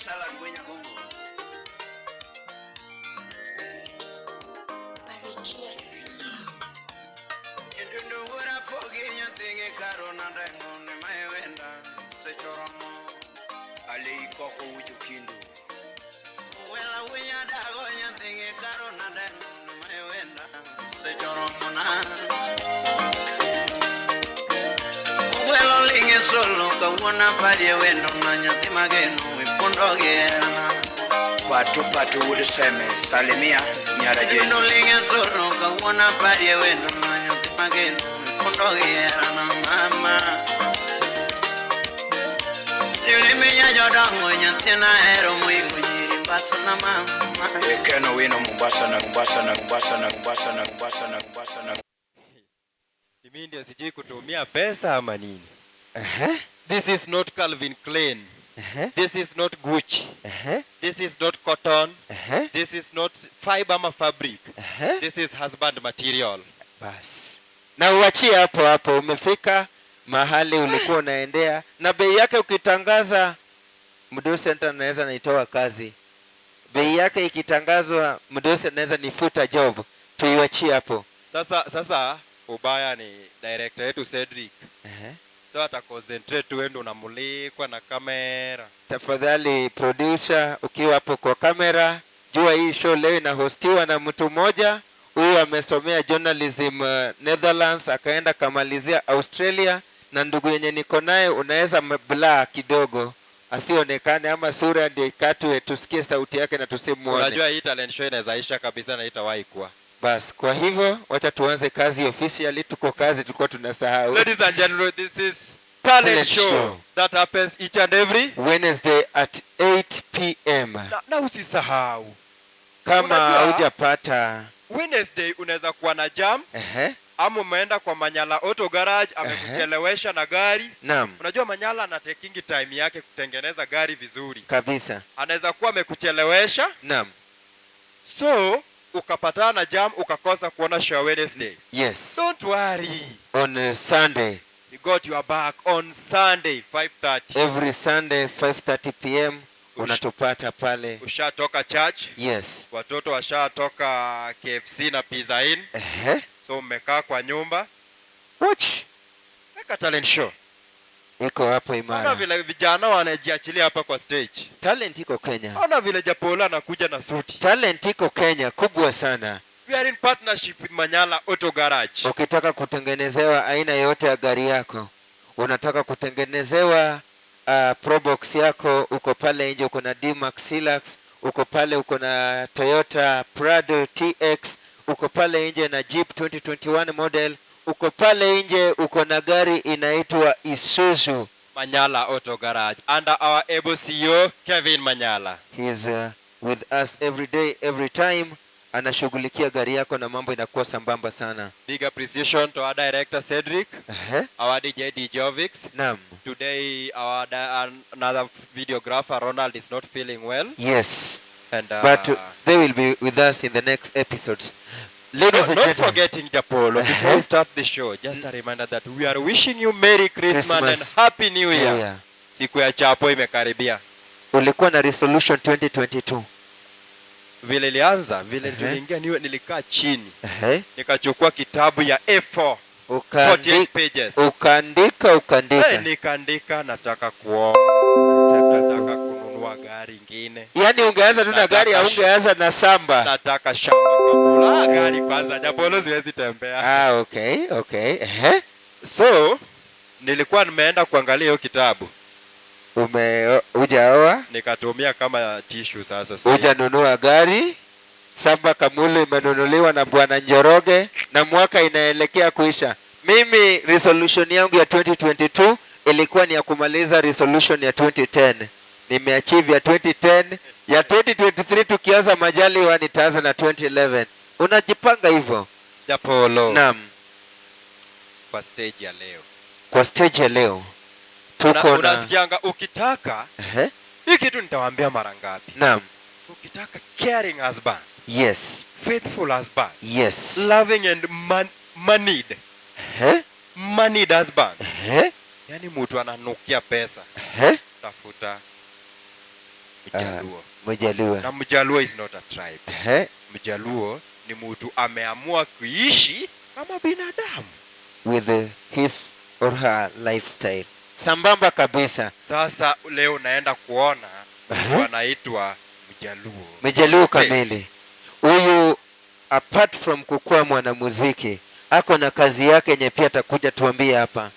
Salad Nyagongo. Barikiwa sana. Kendo wuora pogi nyathigi karo nandengo ne mewenda sechoromo. Alei koko wujo kindu. Wela winya dago nyathigi karo nandengo ne mewenda sechoromo na. Welo linge solo kawuono parie wendo na nyathi mageno ipundo gi herana. Pato pato wuod seme salimia nyara Kendo jesu. linge solo kawuono parie wendo na nyathi mageno ipundo gi herana mama. Siliminya jodongo nyathina hero moingo nyiri mbasna mama. Ekeno wino Mombasa na Mombasa na Mombasa na Mombasa na Mombasa na Mombasa na Mimi ndio sijui kutumia pesa ama nini. Ehe, This is not Calvin Klein. ehe, This is not Gucci. ehe, This is not cotton. ehe, This is not fiber ama fabric. ehe. This is husband material. Bas. Na uachie hapo hapo, umefika mahali ulikuwa unaendea, na bei yake ukitangaza, mdosi hata anaweza naitoa kazi. Bei yake ikitangazwa, mdosi anaweza nifuta job. Tuiachie hapo. Sasa ubaya ni director yetu Cedric. Ehe. So ata concentrate wewe ndo unamulikwa na kamera. Tafadhali producer, ukiwa hapo kwa kamera, jua hii show leo inahostiwa na mtu mmoja. Huyu amesomea journalism Netherlands, akaenda kamalizia Australia, na ndugu yenye niko naye unaweza blur kidogo asionekane, ama sura ndio ikatwe, tusikie sauti yake na tusimuone. Unajua hii talent show inaweza isha kabisa na itawahi kuwa. Bas, kwa hivyo wacha tuanze kazi officially. Tuko kazi, tulikuwa tunasahau. Ladies and gentlemen, this is talent Talent show, show. That happens each and every Wednesday at 8 p.m. na usisahau Kama Unajua- hujapata Wednesday unaweza kuwa na jam ehe, ama umeenda kwa Manyala Auto Garage amekuchelewesha na gari. Naam, Unajua Manyala ana taking time yake kutengeneza gari vizuri, kabisa, anaweza kuwa amekuchelewesha, naam, so ukapatana na jam ukakosa kuona show Wednesday. Yes. Don't worry, On Sunday, we got your back on Sunday 5:30. Every Sunday 5:30 p.m. unatupata pale. Ushatoka church, Yes. watoto washatoka KFC na Pizza Inn, Ehe. So mmekaa kwa nyumba, Watch. Weka talent show. Iko hapo Ona imara. vile vijana wanajiachilia hapa kwa stage. Talent iko Kenya. Ona vile Japola anakuja na suti. Talent iko Kenya kubwa sana. We are in partnership with Manyala Auto Garage. Ukitaka kutengenezewa aina yoyote ya gari yako, unataka kutengenezewa Probox yako, uko pale nje, uko na D-Max Hilux, uko pale uko na Toyota Prado TX, uko pale nje na Jeep 2021 model, uko pale nje uko na gari inaitwa Isuzu. Manyala Auto Garage under our able CEO Kevin Manyala. He is with us every day every time, anashughulikia gari yako na mambo inakuwa sambamba sana. Big appreciation to our director Cedric, Ehe, our DJ DJ Ovix. Naam. Today our another videographer Ronald is not feeling well Yes. and But they will be with us in the next episodes. Ladies not, and not gentlemen, forgetting Japolo, before we start the show, just a reminder that we are wishing you Merry Christmas, and Christmas. Happy New Year. Yeah. Siku ya chapo imekaribia. Ulikuwa na resolution 2022. Vile ilianza, vile Ehe. tuliingia niwe nilikaa chini, Ehe. Nikachukua kitabu ya A4 48 pages. Ukaandika ukaandika. Hey, nikaandika nataka kuoa, nataka kununua gari ingine, Yaani ungeanza tu na Nataka gari au ungeanza na shamba? Nataka shamba kabula. Ah, gari kwanza, Japolo siwezi tembea. Ah, okay. Ehe. So nilikuwa nimeenda kuangalia hiyo kitabu, Ume hujaoa, nikatumia kama tishu sasa. Hujanunua gari. Samba Kamulu imenunuliwa na Bwana Njoroge na mwaka inaelekea kuisha. Mimi resolution yangu ya 2022 ilikuwa ni ya kumaliza resolution ya 2010. Nimeachieve ya 2010, ya 2023 tukianza majaliwa nitaanza na 2011. Unajipanga hivyo? Japolo, Naam. kwa stage ya leo Kwa stage ya leo tuko na unasikianga ukitaka Ehe, hii kitu nitawaambia mara ngapi? Naam. Ukitaka caring husband, faithful husband, loving and moneyed, Ehe, moneyed husband, ehe, yani mtu ananukia pesa, ehe. Tafuta Mjaluo. Mjaluo. Na Mjaluo is not a tribe. Ehe. Mjaluo ni mtu ameamua kuishi kama binadamu. With his or her lifestyle. Sambamba kabisa. Sasa leo naenda kuona mtu anaitwa Mjaluo. Mjaluo Stage. kamili. Huyu apart from kukuwa mwanamuziki, ako na kazi yake yenye pia atakuja tuambie hapa.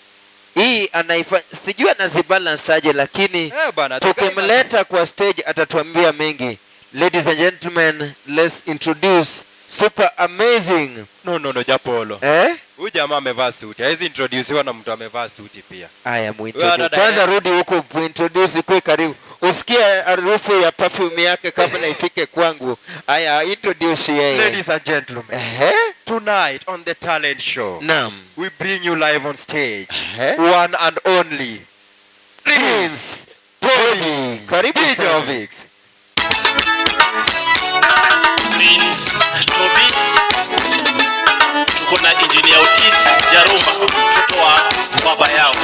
Hii anaifanya, sijui anazibalance aje, lakini Eh, bana, the guy must- tukimleta kwa stage atatuambia mengi. Ladies and gentlemen, let's introduce super amazing. No, no, no, Japolo. Eh? Huyu jamaa amevaa suti. Hawezi introduciwa na mtu amevaa suti pia. Aya, Wewe muintroduce. hata Kwanza direct- rudi huku muintroduce, kwe karibu. Usikie harufu ya perfume yake kabla ifike kwangu. Aya, introduce yeye. Ladies and gentlemen, Ehe. tonight on the talent show, Naam. we bring you live on stage, Ehe. one and only Prince Toby. Karibu DJ sana. Vix. Prince Toby, tuko na Engineer Otis Jarumba, mtoto wa baba yao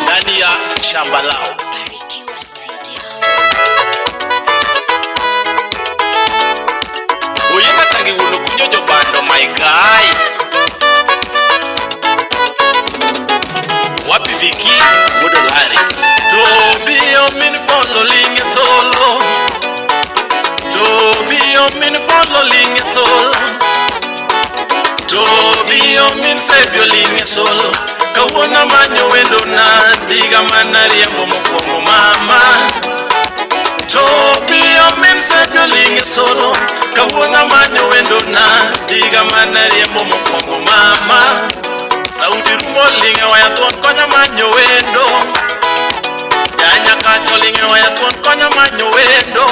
ndani ya shamba lao. Barikiwa Studio. Uyekatangi wuno kunyojo bando my guy. Wapi Viki Wodolari? Toby omin polo linge solo. Toby omin polo linge solo. Toby omin sebio linge solo. Kawuono manyo wendo na diga mana riembo mokwongo mama. Toby omin sebio linge solo. Kawuono manyo wendo na diga mana riembo mokwongo mama. Saudi rumo linge waya thuon konya manyo wendo. Janya kacho linge waya thuon konya manyo wendo.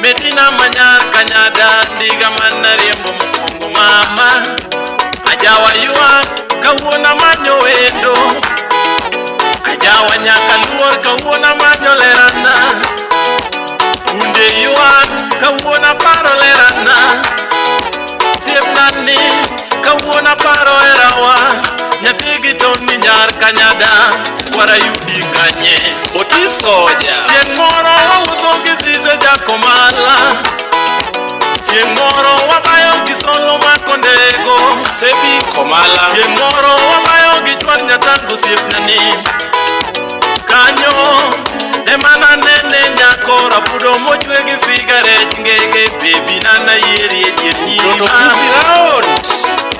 Medina manyar kanyada diga mana riembo mokwongo mama. Ajawa ywak kawuono manyo wendo. Ajawa nyaka luor kawuono manyo lerana. Kunde ywak kawuono aparo lerana. Siepna ni kawuono aparo herawa. Nyathi gi toni nyar kanyada kwara yudi kanye. Otis Soja. Chieng' moro wawuotho gi Zize Jakomala. Chieng' moro wabayo gi Solo Makondego. Sebi Komala. Chieng' moro wabayo gi Chwar Nyatango osiepna ni. Kanyo ema nanene nyako rapudo mochwe gi figa rech ngege bebi nana yieri e dier Tondo nyima. fupi round.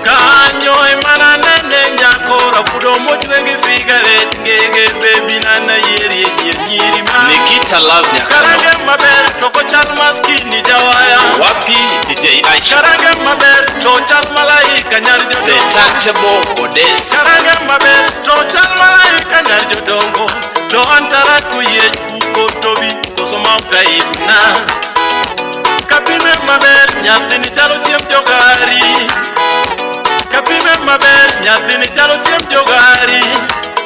Kanyo ema nanene nyako rapudo mochwe gi figa rech ngege bebi nana yieri e dier nyiri ma. Nikita Love Nyakano. Karange maber to kochal maskini jawaya. Wapi DJ Aisha. Karange maber to chal malaika nyar The jodongo. Tactable Goddess. Karange maber to chal malaika nyar jodongo. To antara kuyiech fuko tobi koso ma ok aibna. Kapime maber nyathini chalo chiemb jogari. Kapime maber nyathini chalo chiemb jogari.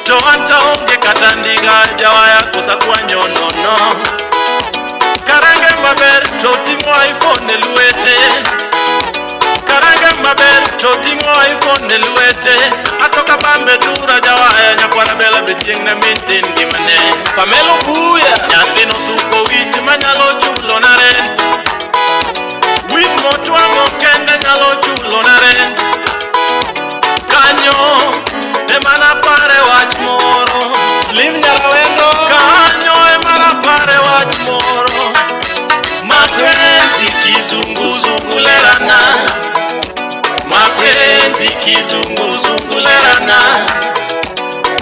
To anta onge kata ndiga jawaya kosa kwanyo nono. Karange maber to ting'o iPhone e lwete. Karange maber to ting'o iPhone e lwete. Atoka bambe tura jawaya nyakwara bela be chieng' ne maintain ngimane. Pamelo Buya. Nyathino suko wich manyalo chulo na rent. Wich motwang'o kende nyalo chulo na rent. Kanyo ema napare wach moro. Slim Nyarawendo. Kanyo ema napare wach moro. Mapenzi kizunguzungu lerana. Mapenzi kizunguzungu lerana.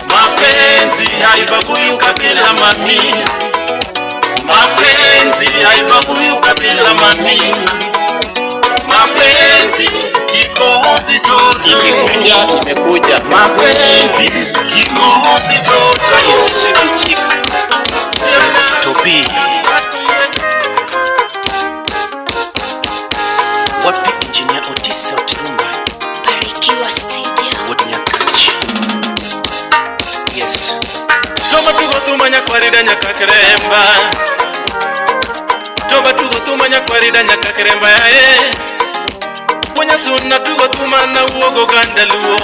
Mapenzi haibagui ukabila mami. Mapenzi haibagui ukabila mami. Mapenzi kikohozi toto. Imekuja, imekuja. Mapenzi kikohozi toto. Yes, Chick. Toby. Wapi Engineer Otis Otirumba. Barikiwa Studio. Wuod Nyakach. Yes. Toba tugo thuma nyakwarida nyaka kremba. Toba tugo thuma nyakwarida nyaka kremba yae. Wuonyasuna tugo thuma nawuogo ganda luo.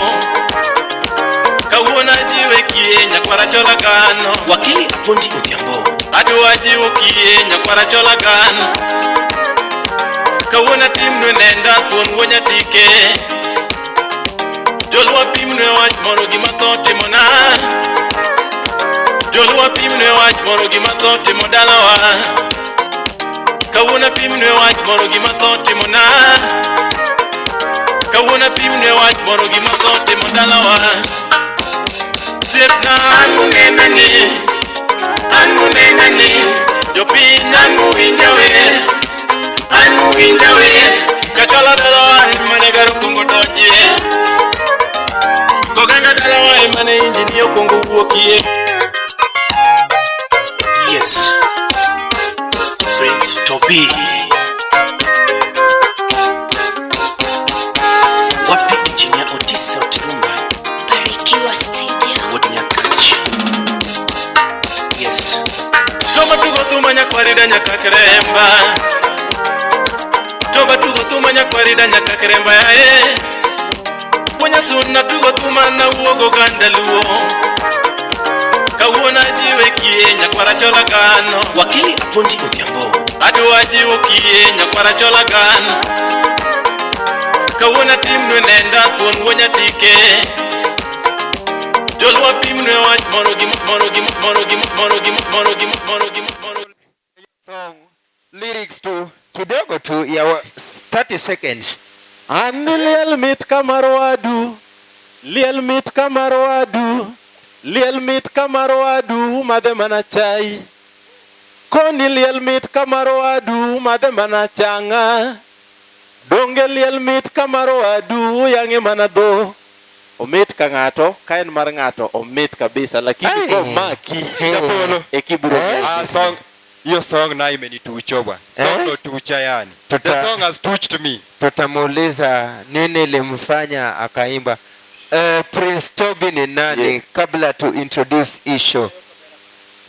Kawuono ajiwe kie nyakwara chola kano. Wakili Apondi Odhiambo. Adwa jiwo kie nyakwara cholagan. Kawuono atimnu nenda thuon wuo nyatike. Joluo pimnu e wach moro gima tho timona. Joluo pimnu e wach moro gima tho timo dalawa. Kawuono apimnu e wach moro gima tho timona. Kawuono apimnu e wach moro gima tho timo dalawa. Osiepna ang'unena ni, ang'unena ni, jopiny ang'uwinja we, ang'uwinja we. Kachola dalawa emane garo kuongo donjie. Koganga dalawa emane injini okuongo wuokie. Yes. Prince Toby. Wapi Engineer Otis Otirumba? Barikiwa Studio. Wuod Nyakach. Yes. Toba tugo thuma nyakwarida nyaka kremba. Toba tugo thuma nyakwarida nyaka kremba yae. Wuonyasuna tugo thuma nawuogo ganda luo. Kawuono ajiwe kie nyakwara chola gano. Wakili Apondi Odhiambo. Adwa jiwo kie nyakwara chola gano. Kawuono atimnu nenda thuon wuo nyatike. Joluo pimnu e wach moro gi moro gi moro gi moro gi moro gi moro gi moro. Song lyrics tu kidogo tu ya 30 seconds. An ni liel mit kamar wadu, liel mit kamar wadu, liel mit kamar wadu, madhe mana chai. Koni liel mit kamar wadu, madhe mana changa. Donge liel mit kamar wadu, yang'e mana dho. Omit ka ng'ato, ka en mar ng'ato, omit kabisa, lakini Ai. komaki Japolo. e kibiro Ah, song hiyo song nayo imenitucha bwana. Song Eh? ndo tucha yani. The song has touched me. Tutamuuliza nini ilimfanya akaimba. Prince Toby ni nani? Yes. Kabla to introduce issue.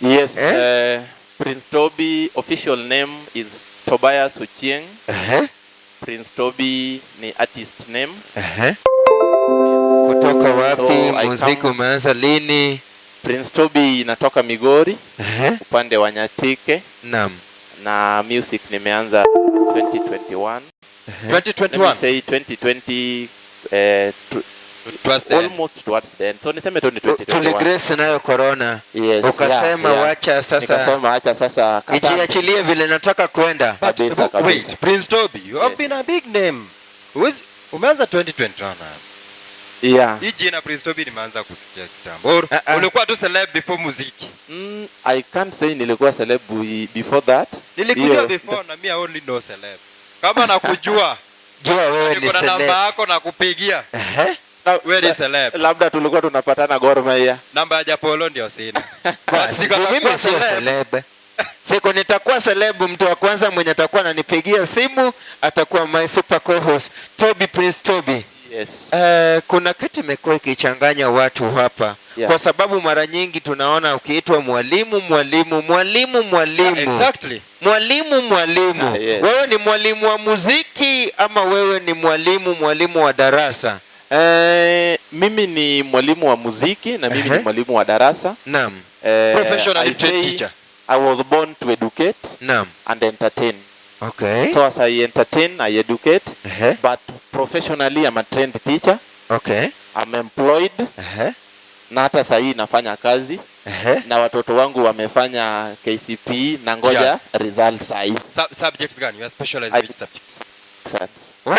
Yes, Eh? Prince Toby official name is Tobias Ochieng. Prince Toby ni artist name. Kutoka wapi? So, I Muziki umeanza lini? Prince Toby inatoka Migori, upande wa Nyatike. Naam. Na music nimeanza 2021. Let me 2021. say 2020 Towards the end. almost towards the end. So niseme tu ni 2021. Tuligrace nayo corona. Yes, Ukasema yeah. wacha sasa. Nikasema acha sasa kata. Ijiachilie vile nataka kwenda. But, Kabisa, but kabisa. wait, Prince Toby, you have Yes. been a big name. Umeanza 2021. Yeah. Hii jina Prince Toby nimeanza kusikia kitambo. Or, Ah, ah. Ulikuwa tu celeb before muziki. I can't say nilikuwa celeb before that. Nilikujua before na mimi I only know celeb. Kama nakujua, Jua wewe ni niko na namba celeb. yako na kupigia. Wewe ni celeb. Labda tulikuwa tunapatana Gor Mahia. Namba ya Japolo ndio sina. Basi, Siku mimi atakuwa sio celeb. celeb. Siku nitakuwa celeb, mtu wa kwanza mwenye atakuwa ananipigia simu atakuwa my super co-host Toby, Prince Toby. Yes. Kuna kitu imekuwa ikichanganya watu hapa kwa sababu mara nyingi tunaona ukiitwa mwalimu, mwalimu, mwalimu, mwalimu. Exactly. Mwalimu, mwalimu. Ah, yes. Wewe ni mwalimu wa muziki ama wewe ni mwalimu, mwalimu wa darasa? Mimi ni mwalimu wa muziki na mimi ni mwalimu wa darasa. Naam. Professionally I trained say teacher. I was born to educate Naam. and entertain. Okay. So as I entertain, I educate. But professionally I'm a trained teacher. Okay. I'm employed. Na hata sahii nafanya kazi. Na watoto wangu wamefanya KCPE na ngoja result sahii. Subjects gani? You are specialized I in which subjects? Science. We?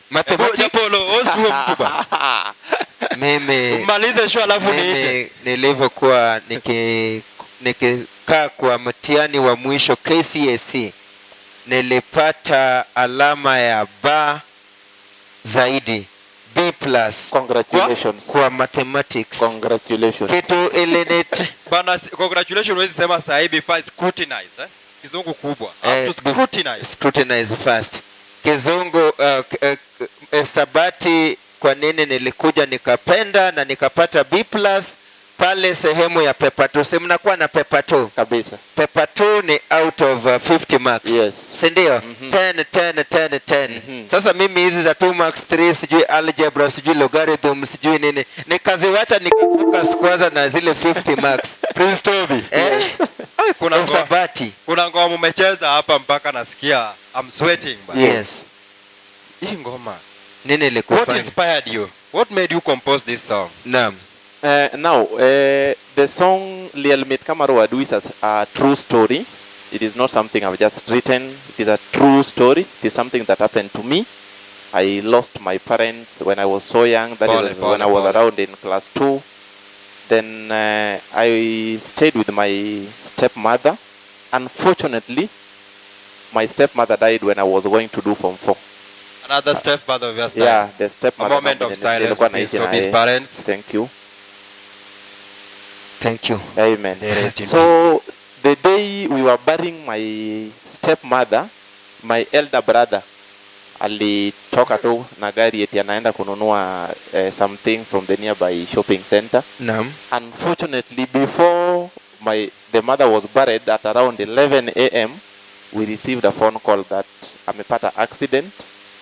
Mathematics? Japolo, host huo mtu bwana. Mimi Malize show alafu niite. Mimi nilivyokuwa nikikaa kwa mtihani wa mwisho KCSE nilipata alama ya B zaidi, B plus. Congratulations. Kwa mathematics. Congratulations. Kitu ilinit Bana, congratulations huwezi sema saa hii before scrutinize, eh? Kizungu kubwa. Have to scrutinize. Scrutinize first. Kizungu, hisabati, kwa nini nilikuja nikapenda na nikapata B plus pale sehemu ya paper 2. Si mnakuwa na paper 2? Kabisa. Paper 2 ni out of 50 marks. Yes. Si ndio? 10, 10, 10, 10. Sasa mimi hizi za 2 marks, 3, sijui algebra, sijui logarithm, sijui nini. Nikaziwacha nikafocus kwanza na zile 50 marks. Prince Toby. Eh? Ai, kuna ngoma, Usabati. kuna ngoma umecheza hapa mpaka nasikia I'm sweating bana. Yes. Hii ngoma. Nini What ilikufanya? inspired you? What made you compose this song? Naam. Now, the song Liel Mit Kama Mar Wadu is a true story. It is not something I've just written. It is a true story. It is something that happened to me. I lost my parents when I was so young. That Pole, is pole, when I was pole. Around in class 2. Then I stayed with my stepmother. Unfortunately, my stepmother died when I was going to do Form 4. Another stepmother of yours died. Yeah, the A stepmother moment mwenye of silence, nilikuwa please, naishi to na his yeye. parents. Thank you. Thank you. Amen. They rest in So the day we were burying my stepmother, my elder brother alitoka tu na gari eti anaenda kununua something from the nearby shopping center. Naam. Unfortunately, before my the mother was buried at around 11 a.m., we received a phone call that amepata accident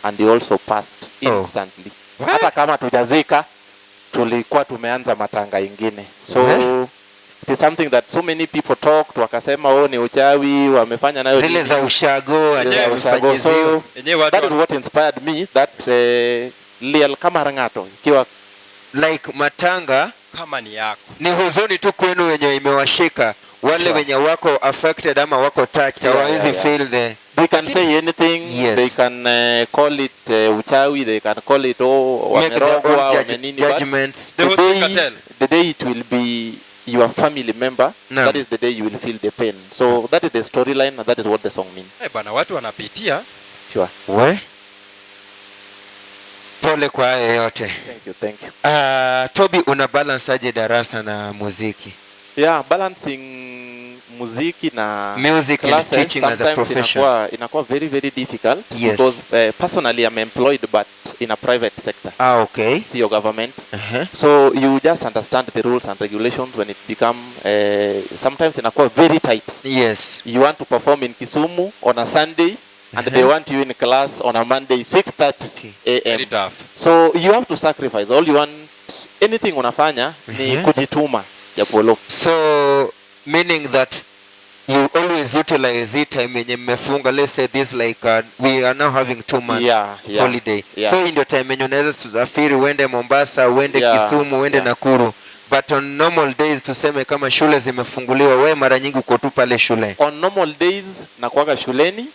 and he also passed Oh. instantly. Hata kama tujazika, tulikuwa tumeanza matanga ingine. So Eh? It is something that so many people talked, wakasema, "Oh, ni uchawi wamefanya nayo Zile nini." za ushago Zile za ushago. alifanyiziwa. So Yenyewe watu that is what inspired me, that liel kamar ng'ato ikiwa Like matanga kama ni yako. Ni huzuni tu kwenu wenye imewashika, wale Sure. wenye wako affected ama wako touched hawawezi feel the They can say anything. Yes. They can call it uchawi, they can call it, oh, Make their own wamerogwa, wamenini, but judgments. The the host day, cartel. the day it will be your family member, Naam. that is the day you will feel the pain. So that is the storyline and that is what the song means. Eh, bana, watu wanapitia. Sure. We, pole kwa hayo yote. Thank you, thank you. Toby, una balance aje darasa na muziki? Yeah, balancing muziki na Music and classes teaching as a sometimes profession. inakuwa very very difficult because personally I'm employed, but in a private sector, Ah, okay. sio government. Uh-huh. So you just understand the rules and regulations when it become sometimes inakuwa very tight. You want to perform in Kisumu on a Sunday and they want you in class on a Monday 6:30 a.m. Very tough. So you have to sacrifice all you want. Anything unafanya ni kujituma, Japolo. So meaning that you always utilize hii time yenye mmefunga, let's say this, like we are now having 2 months holiday, so hii ndio time yenye unaweza kusafiri uende Mombasa, uende Kisumu, uende Nakuru, but on normal days, tuseme kama shule zimefunguliwa, we mara nyingi uko tu pale shule? On normal days nakuwaga shuleni,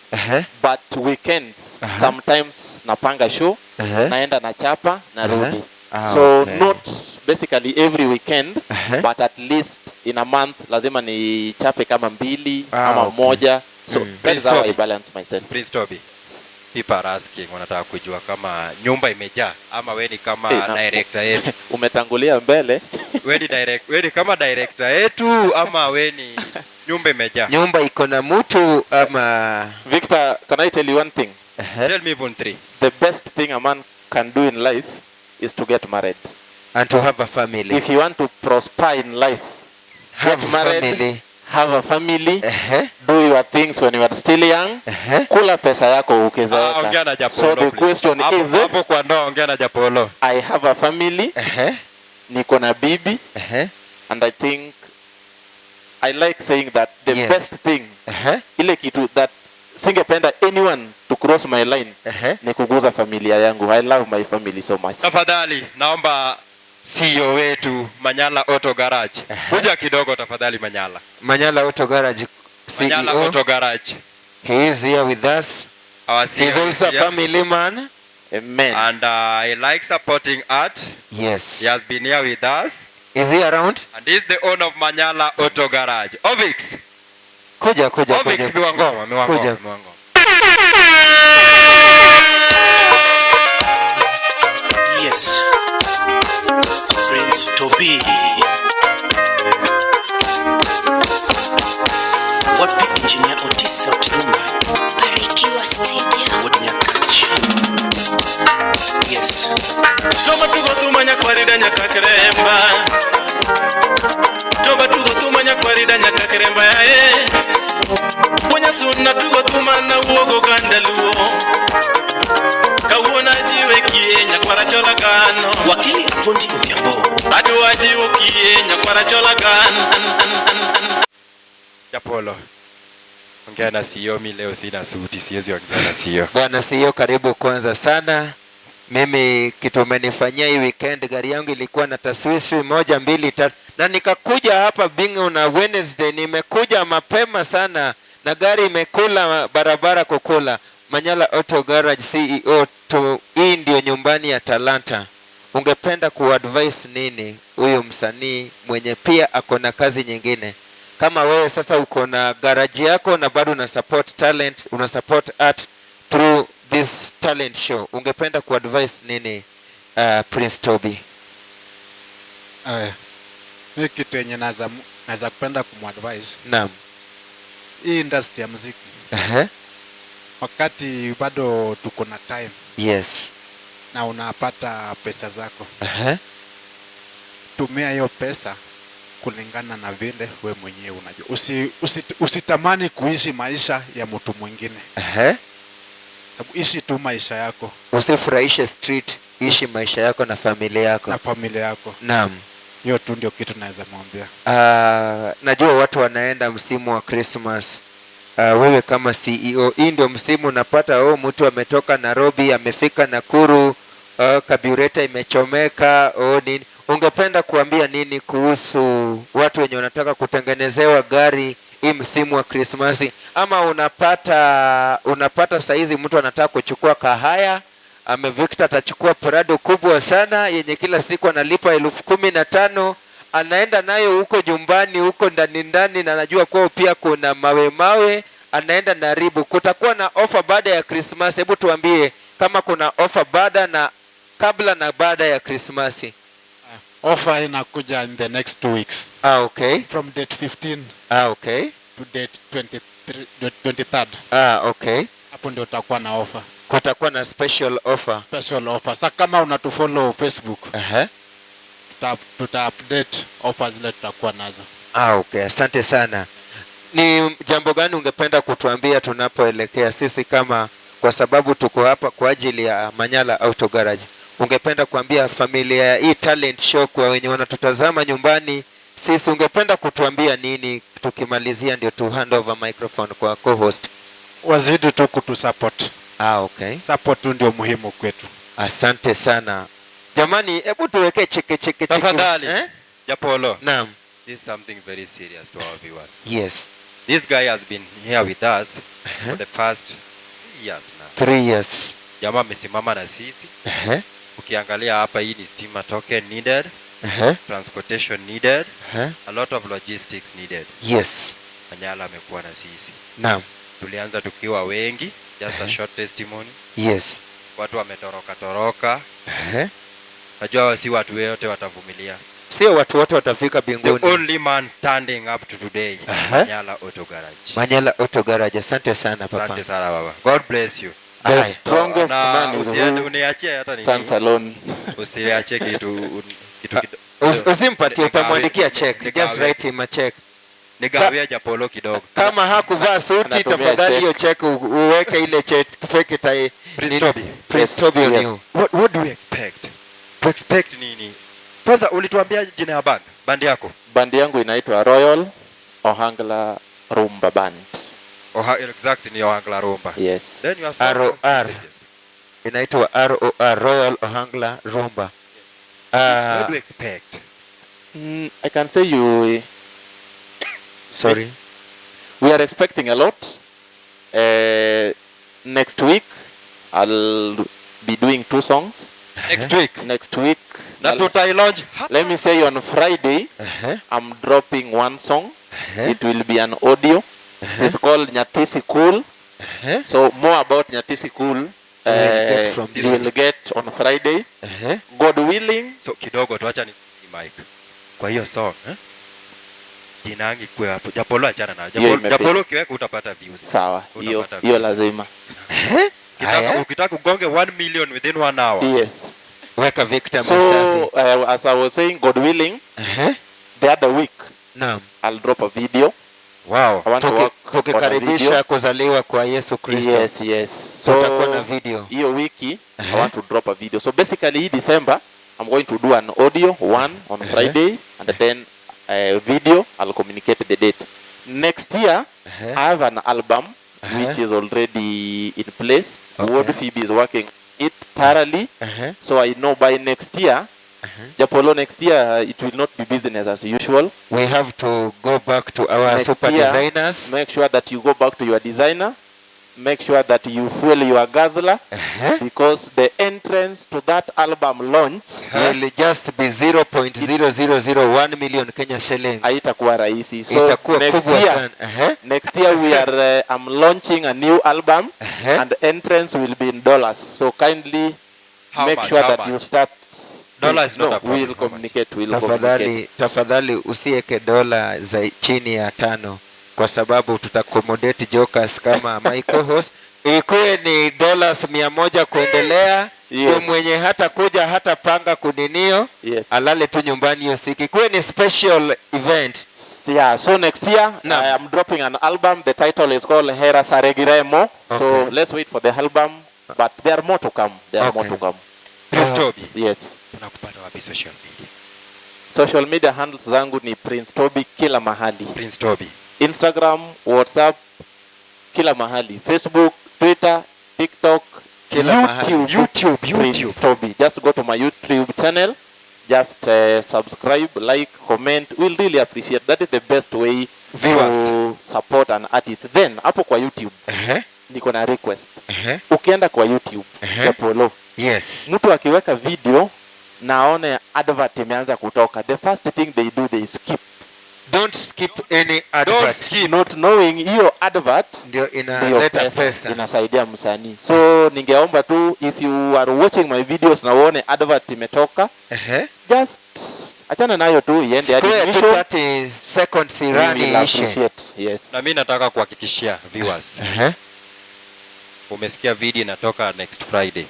but weekends sometimes napanga show, naenda na chapa, narudi. So not basically every weekend, but at least in a month lazima nichape kama mbili ama moja. So that is Please how stop. I balance myself. Prince Toby. People are asking, wanataka kujua kama nyumba imejaa ama we ni kama Hey, director yetu. Umetangulia mbele. We ni kama director yetu ama we ni nyumba imejaa? Nyumba iko na mtu ama? Victor, can I tell you one thing? Tell me even three. The best thing a man can do in life is to get married. And to have a family. If you want to prosper in life, Have get married, family. Have a family, Uh-huh. do your things when you are still young. Uh-huh. Kula pesa yako Ah, ukizeeka. ongea na Japolo, So the please. question Hapo, is, hapo kwa ndoa ongea na Japolo. I have a family, Uh-huh. niko na bibi, Uh-huh. and I think I like saying that the best thing, Uh-huh. ile kitu that singependa anyone to cross my line Uh-huh. ni kuguza familia yangu. I love my family so much. Tafadhali naomba CEO wetu Manyala Auto Garage. Kuja kidogo tafadhali, Manyala. Manyala Auto Garage Manyala CEO. Auto Garage. He is here with us. Our CEO He's is also a here. family man. Amen. And he likes supporting art. Yes. He has been here with us. Is he around? And he's the owner of Manyala Auto Garage. Ovix. Kuja, kuja, Ovix kuja. miwangoma, miwangoma, Kuja. miwangoma. Yes. Prince Toby. Wapi Engineer Otis Otilumba? Barikiwa Studio. Wuod Nyakach. Yes. Toba tugo tumanya kwarida nyakakremba. Toba tugo tumanya kwarida nyakakremba yae. Wunyasuna tugo tumana wuogo gandaluo. Kawuono ajiwe kie nyakwara chola kano. Wakili Apondi Odhiambo. Adwa wajiwo kie nyakwara cholagan. Japolo, ongea na CEO. Mi leo sina suti, siwezi ongea na CEO. Bwana CEO, karibu kwanza sana. Mimi kitu umenifanyia hii weekend, gari yangu ilikuwa na taswishi moja mbili tatu, na nikakuja hapa being on a Wednesday, nimekuja mapema sana na gari imekula barabara kukula. Manyala Auto Garage CEO tu, hii ndio nyumbani ya talanta. Ungependa kuadvise nini huyu msanii mwenye pia ako na kazi nyingine kama wewe? Sasa uko na garaji yako na bado una support talent, una support art through this talent show, ungependa kuadvise nini Prince Toby? Aya. Mi kitu yenye naweza kupenda kumadvise, hii industry ya muziki, wakati bado tuko na time na unapata pesa zako, tumia hiyo pesa kulingana na vile we mwenyewe unajua. Usitamani kuishi maisha ya mtu mwingine. Sababu ishi tu maisha yako. Usifurahishe street, ishi maisha yako na familia yako. Na familia yako. Hiyo tu ndio kitu naweza mwambia. Najua watu wanaenda msimu wa Christmas. Wewe kama CEO, hii ndio msimu unapata, oh, mtu ametoka Nairobi amefika Nakuru, kabureta imechomeka, oh, nini. Ungependa kuambia nini kuhusu watu wenye wanataka kutengenezewa gari hii msimu wa Krismasi? Ama unapata saizi mtu anataka kuchukua kahaya, ame Victor atachukua Prado kubwa sana yenye kila siku analipa 15,000, anaenda nayo huko nyumbani huko ndani ndani, na anajua kwao pia kuna mawe mawe, anaenda na ribu. Kutakuwa na ofa baada ya Krismasi. Hebu tuambie kama kuna ofa baada na kabla na baada ya Krismasi. Offer inakuja in the next 2 weeks. Ah, okay. From date 15 Ah, okay. to date 23rd. Ah, okay. Hapo ndio utakuwa na offer. Kutakuwa na special offer. Special offer. Sasa kama unatufollow Facebook, tuta update offers zile tutakuwa nazo. Ah, okay. Asante sana. Ni jambo gani ungependa kutuambia tunapoelekea sisi kama, kwa sababu tuko hapa kwa ajili ya Manyala Auto Garage? Ungependa kuambia familia ya hii talent show, kwa wenye wanatutazama nyumbani sisi, ungependa kutuambia nini tukimalizia ndio tu hand over microphone kwa co-host? Wazidi tu kutusupport. Ah, okay. Support tu ndio muhimu kwetu. Asante sana. Jamani, hebu tuweke cheke cheke cheke. Tafadhali. Eh? Japolo. Naam. This is something very serious to our viewers. Yes. This guy has been here with us for the past 3 years now. 3 years. Jamaa amesimama na sisi. Ukiangalia hapa, hii ni stima token needed, transportation needed, a lot of logistics needed. Manyala amekuwa na sisi. Tulianza tukiwa wengi, just a short testimony. Watu wametoroka toroka. Najua si watu wote watavumilia. Sio watu wote watafika mbinguni. The only man standing up to today, Manyala Auto Garage. Manyala Auto Garage. Asante sana papa. Asante sana baba. God bless you. The strongest Na man is who uniachie hata nini. stands alone. Usiachie kitu Usimpatie, utamwandikia check. Just write him a check. Nigawia Japolo kidogo. Kama hakuvaa suti, Anatumia tafadhali check. hiyo check uweke ile check fake tai. Prince Toby. Prince Toby Yes. on you. What do we expect? To expect nini? Kwanza ulituambia jina ya band, band yako. Band yangu inaitwa Royal Ohangla Rumba Band. Oha, exact ni Ohangla Rumba. Yes. Then you are so ROR. serious. Inaitwa ROR, Royal Ohangla Rumba. What do you expect? I can say you Sorry. We are expecting a lot. Next week I'll be doing 2 songs. Next week. Next week. Na tutailaunch. Let me say on Friday, I'm dropping 1 song. It will be an audio. It's called Nyatisi Cool. So more about Nyatisi Cool, You will get from you this will get on Friday. God willing. So kidogo tuacha ni mic. Kwa hiyo song, eh? Jina yangu ikuwe hapo. Japolo achana nayo. Hiyo imepita. Japolo ukiweka utapata views. Sawa. Utapata Hiyo views. lazima. Ukitaka ugonge 1 million within 1 hour. Yes. Weka Victor So, Masafi. as I was saying, God willing, the other week, I'll drop a video. Wow. I want to work on a Tukikaribisha video. kuzaliwa kwa Yesu Kristo. Yes, yes. So, tutakuwa na video. Hiyo wiki, I want to drop a video. So basically, hii December, I'm going to do an audio one on Friday and then a video. I'll communicate the date. Next year, I have an album which is already in place. Ward Phoebe is working it thoroughly. So I know by next year, Japolo, next year it will not be business as usual. We have to go back to our Next super year, designers. Make sure that you go back to your designer. Make sure that you fuel your guzzler, because the entrance to that album launch will just be 0.0001 million Kenya shillings. Haitakuwa rahisi. So Itakuwa next kubwa year, sana. Next year we are I'm launching a new album and the entrance will be in dollars. So kindly How make much? sure How that much? You start. Dollar is not No, a problem. we'll communicate. We'll Tafadhali, communicate. tafadhali usieke dola za chini ya 5 kwa sababu tutaaccommodate jokers kama my co-host. Ikuwe ni dollars 100 kuendelea. Yes. Mwenye hata kuja hata panga kuninio, Yes. alale tu nyumbani hiyo siku. Ikuwe ni special event. Yeah, so next year Naam. I am dropping an album. The title is called Hera Saregiremo. So Okay. let's wait for the album, but there are more to come. There are more Okay. to come. Prince Toby. Yes. Tunakupata wapi social media? Social media handles zangu ni Prince Toby kila mahali. Prince Toby. Instagram, WhatsApp, kila mahali. Facebook, Twitter, TikTok, Kila mahali. YouTube, YouTube, Prince YouTube. Toby. Just go to my YouTube channel. Just subscribe, like, comment. We'll really appreciate. That is the best way Viewers. to support an artist. Then hapo kwa YouTube niko na request. Ukienda kwa YouTube ya Polo, Yes. mtu akiweka video naone advert imeanza kutoka, the first thing they do, they skip. Don't skip any advert. Don't skip. Not knowing hiyo advert Ndio ndio inaleta pesa, pesa. inasaidia msanii. So ningeomba tu, if you are watching my videos na uone advert imetoka, just achana nayo tu iende hadi Square tu mwisho. 30 seconds We irani will ishe. appreciate. Yes. Na mimi nataka kuhakikishia viewers. Umesikia video inatoka next Friday.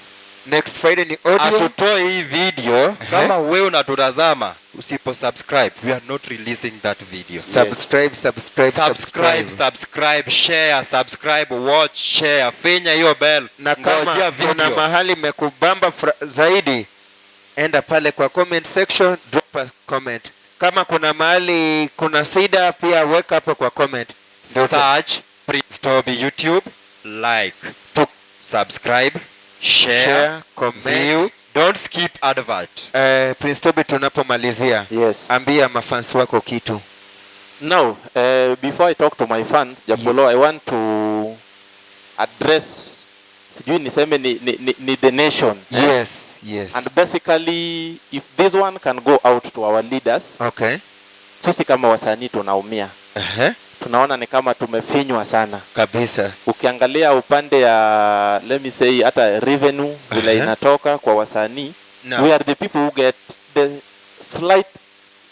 Next Friday ni audio. Hatutoi hii video kama wewe unatutazama usipo subscribe, we are not releasing that video. Subscribe, subscribe, Subscribe, subscribe. subscribe, share, subscribe, watch, share, finya hiyo bell. Na kama Ngojea kuna video. mahali imekubamba zaidi, enda pale kwa comment section, drop a comment. Kama kuna mahali kuna shida pia weka hapo kwa comment. Ndio Search Prince Toby YouTube, like, subscribe, share, share, comment. View. Don't skip advert. Prince Toby, tunapomalizia, Yes. ambia mafans wako kitu. Now, before I talk to my fans, Japolo, I want to address, sijui niseme ni the nation. Eh? Yes, yes. And basically, if this one can go out to our leaders, Okay. sisi kama wasanii tunaumia. Tunaona ni kama tumefinywa sana. Kabisa. Ukiangalia upande ya, let me say, hata revenue vile inatoka kwa wasanii, No. we are the people who get the slight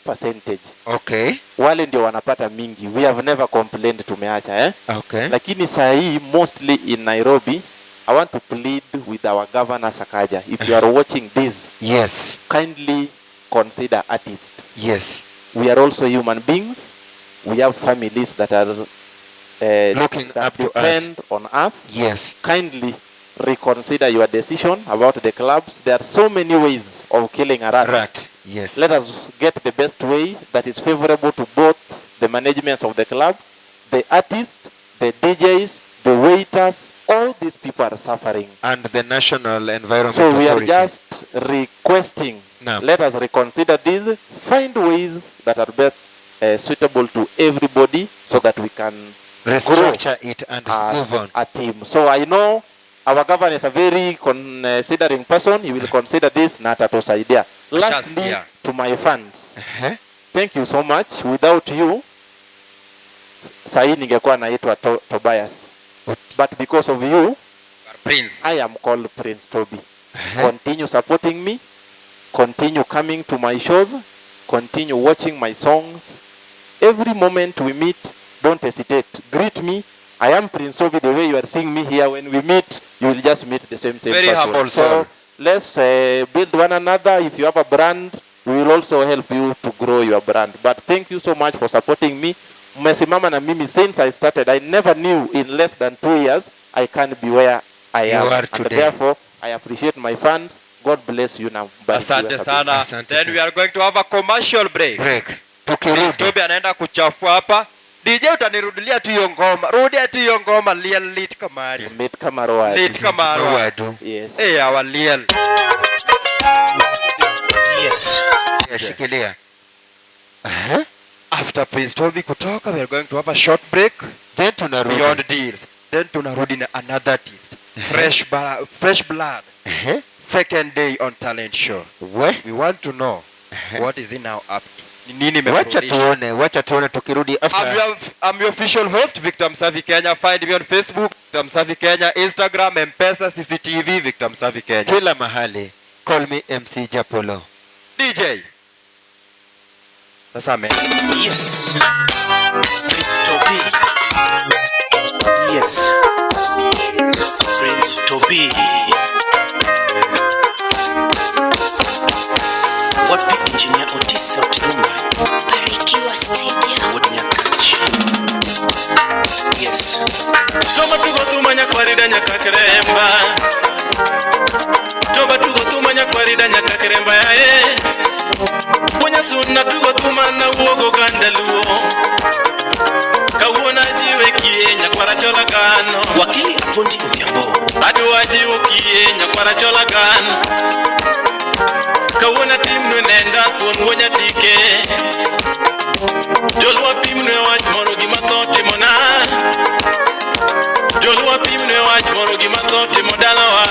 percentage. Okay. Wale ndio wanapata mingi. We have never complained, tumeacha, eh? Okay. Lakini saa hii mostly in Nairobi, I want to plead with our governor Sakaja. If you are watching this, Yes. kindly consider artists. Yes. We are also human beings. We have families that are Looking that up to us. depend on us. Yes. Kindly reconsider your decision about the clubs. There are so many ways of killing a rat. Rat. Yes. Let us get the best way that is favorable to both the management of the club, the artists, the DJs, the waiters. All these people are suffering. And the National Environment So we are Authority. just requesting, No. let us reconsider this, find ways that are best suitable to everybody so that we can restructure it and as move on. a team. So I know our governor is a very considering person. He will consider this na atatusaidia. Lastly, Ashasikia. to my fans, thank you so much. Without you, sahi ningekuwa naitwa Tobias. But because of you, Prince. I am called Prince Toby. Continue supporting me. Continue coming to my shows. Continue watching my songs. Every moment we meet, don't hesitate. Greet me. I am Prince Toby. The way you are seeing me here, when we meet, you will just meet the same Very person. humble So soul. let's build one another. If you have a brand, we will also help you to grow your brand. But thank you so much for supporting me. Mmesimama na mimi since I started. I never knew in less than 2 years I can be where I You am. are And today. therefore, I appreciate my fans. God bless you na mbarikiwe Asante kabisa. sana. Asante Then sana. we are going to have a commercial break. Break. Tukirudi. Toby anaenda kuchafua hapa. DJ utanirudilia tu hiyo ngoma. Rudia tu hiyo ngoma liel lit kamari. Lit kama roa. Lit kamari. Wadu. Yes. Eh, our liel. Yes. Shikilia. After Prince Toby kutoka, we are going to have a short break. Then tunarudi. Beyond deals. Then tunarudi na another artist. Fresh blood. Second day on talent show. We? We want to know what is he now up to. Ni nini Wacha imemrudisha? tuone, wacha tuone tukirudi after. I'm your official host Victor Msafi Kenya. Find me on Facebook Victor Msafi Kenya, Instagram, M-Pesa, CCTV Victor Msafi Kenya. Kila mahali. Call me MC Japolo. DJ. Sasa me. Yes. Prince Toby. Yes. Prince Toby. Wapi Engineer Otis Otilumba? Barikiwa Studio. Wuod Nyakach. Yes. Toba tugo tumanya kwarida nyakakremba. Toba tugo tumanya kwarida nyakakremba yae. Wunya suna tugo tumana wuogo gandaluo. Kawuona jiwe kie nyakwara chola gano. Wakili Apondi Odhiambo. Adwa jiwo kie nyakwara chola gano. Kawuona timnwe nenda thuon wuonya tike. Joluo pimnwe wach moro gima tho timona. Joluo pimnwe wach moro gima tho timo dalawa.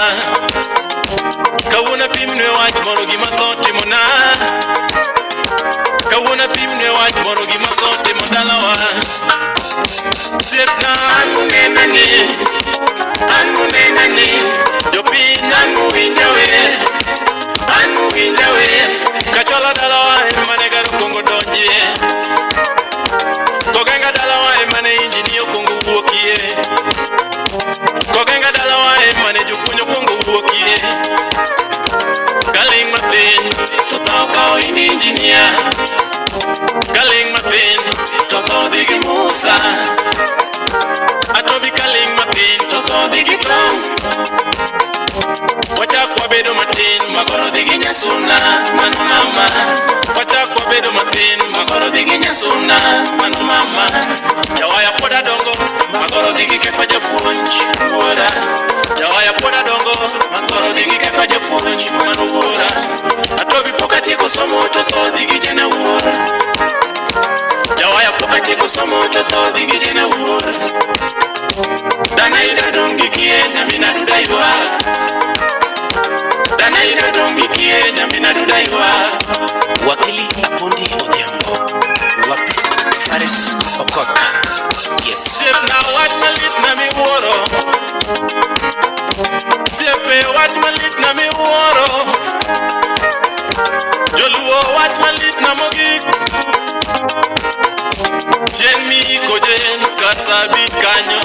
Kawuono pimnwe wach moro gima tho timona. Kawuono pimnwe wach moro gima tho timo dalawa. Osiepna ang'unena ni, ang'unena ni, jopiny ang'uwinja we, ang'uwinja we. Kachola dalawa ema ne gar okuongo donjie. Kogenga dalawa ema ne injini okuongo wuokie. Kogenga dalawa ema ne jopuonj okuongo wuokie. Kaling' mathin to tho kawo in injinia. Kaling' mathin to tho dhi gi Musa. Atobi kaling' mathin to tho dhi gi Tom. Wachak wabedo matin magoro dhi gi Nyasuna mano mama. Wachak wabedo matin magoro dhi gi Nyasuna mano mama. Jawaya pod adongo magoro dhi gi Kefa japuonj wuora. Jawaya pod adongo magoro dhi gi Kefa japuonj mano wuora. Atobi pok atieko somo to tho dhi gi Jena wuora. Jawaya pok atieko somo to tho dhi gi Jena wuora. Dana ida dong' gi kie nyamina duda ywak. Dana ida dong' gi kie nyamina duda ywak. Wakili Apondi Odhiambo. Wapi Fares Okot. Yes. Osiepna wach malit na miwuoro. Osiepe wach malit na miwuoro. Joluo wach malit na mogik. Chieng' miiko jen kar sa abich kanyo.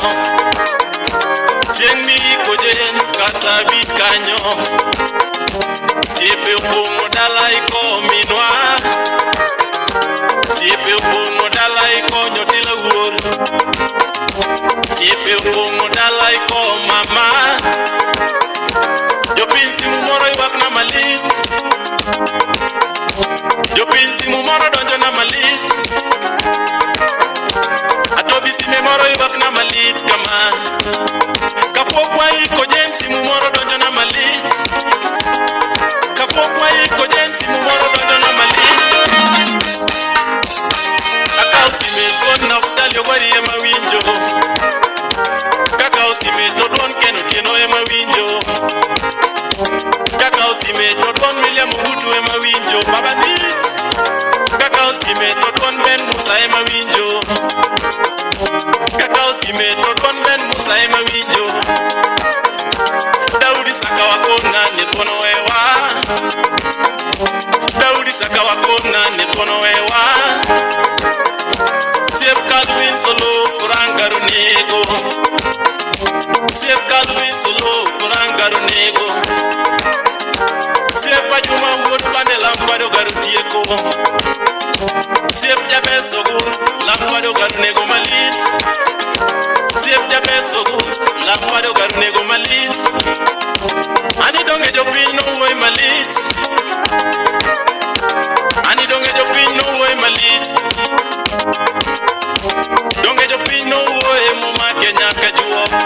Chieng' miiko jen kar sa abich kanyo. Osiepe opong'o dala iko minwa. Osiepe opong'o dala ikonyo tila wuor. Osiepe opong'o dala iko mama. Jopiny simu moro ywak na malich. Jopiny simu moro donjo na malich. Atobi sime moro ywak na malich kama. Kapok waiko jen simu moro donjo na malich. Kapok waiko jen simu moro donjo na malich. Akaw sime duond Naftali Ogwari ema winjo. Kakaw sime to duond Ken Otieno ema winjo. Kakaw sime to duond William Ogutu ema winjo. Baba this. Kakaw sime to duond Ben Musa ema winjo. Kakaw sime to duond Ben Musa ema winjo. Daudi Sakawa kona ni thuon owewa. Daudi Sakawa kona ni thuon owewa. Siep Calvin Solo Furangaro nego. Siep Calvin Solo Furangaro nego. Siep Ajuma wuod Bande Lambado garu tieko. Siep Jabez Ogur Lambado garu nego malich. Siep Jabez Ogur Lambado garu nego malich. Ani donge jopiny nowuoyo malich. Donge jopiny nowuoye momake nyaka juok.